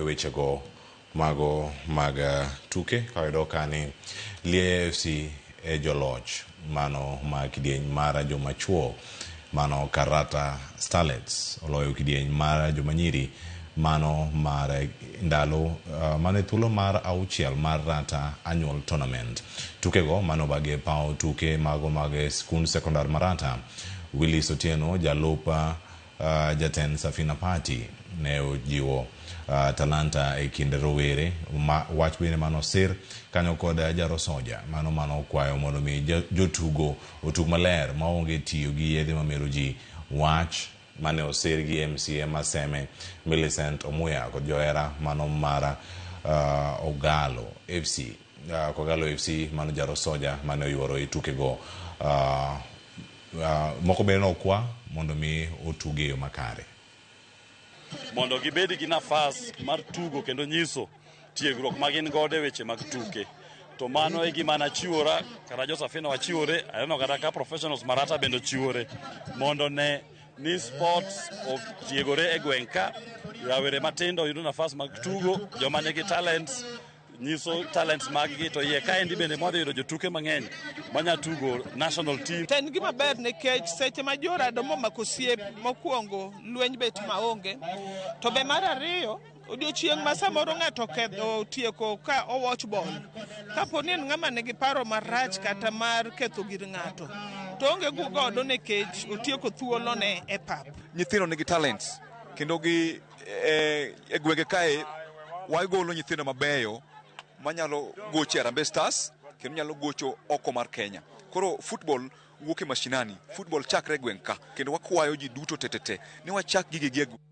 wechego mago mag tuke kawayudo ka ni Liaya FC e joloch mano ma kidieny mar joma chuo mano Karata Starlets oloyo kidieny mar joma nyiri mano mar ndalo mano e thuolo mar auchiel mar Rata Annual Tournament. Tukego mano obagi e paw tuke mago mag skund sekondar ma Rata. Willis Otieno jalup jatend Safina Party ne ojiwo talanta e kind rowere ma, wach bende mano osir kanyo kod Jaro Soja mano mano okwayo mondo mi jotugo otug maler maonge tiyo gi yedhe mamero ji wach mane osir gi MCA Maseme Millicent Omuya kod johera mano mara Ogalo FC Kogalo FC mano Jaro Soja mane oyuoro e tukego moko bende nokwa mondo mi otug e yo makare mondo gibed gi nafas mar tugo kendo nyiso tiegruok ma gin godo e weche mag tuke. To mano e gima nachiwora, kata jo Safina wachiwore, aneno kata ka professionals Marata bende ochiwore mondo ne ni sports otiegore e gweng' ka, rawere matindo yudo nafas mag tugo, joma nigi talents nyiso talents mag-gi to iye kaendi bende mwadhi yudo jotuke mang'eny manya tugo national team. To en gima ber nikech seche ma jorado momako osiep mokwongo lweny bet maonge. To be mar ariyo, odiochieng' ma samoro ng'ato otieko ka owatch ball, kapo ni en ng'ama nigi paro marach kata mar ketho gir ng'ato, to onge godo nikech otieko thuolone e pap. Nyithindo nigi talents kendo gi e gwenge kae wagolo nyithindo mabeyo manyalo gocho e Harambee Stars kendo nyalo gocho oko mar Kenya. Koro football wuok e mashinani, football chakre e gweng' ka kendo wakwayo ji duto tetete ni wachak gigi gi e gweng'.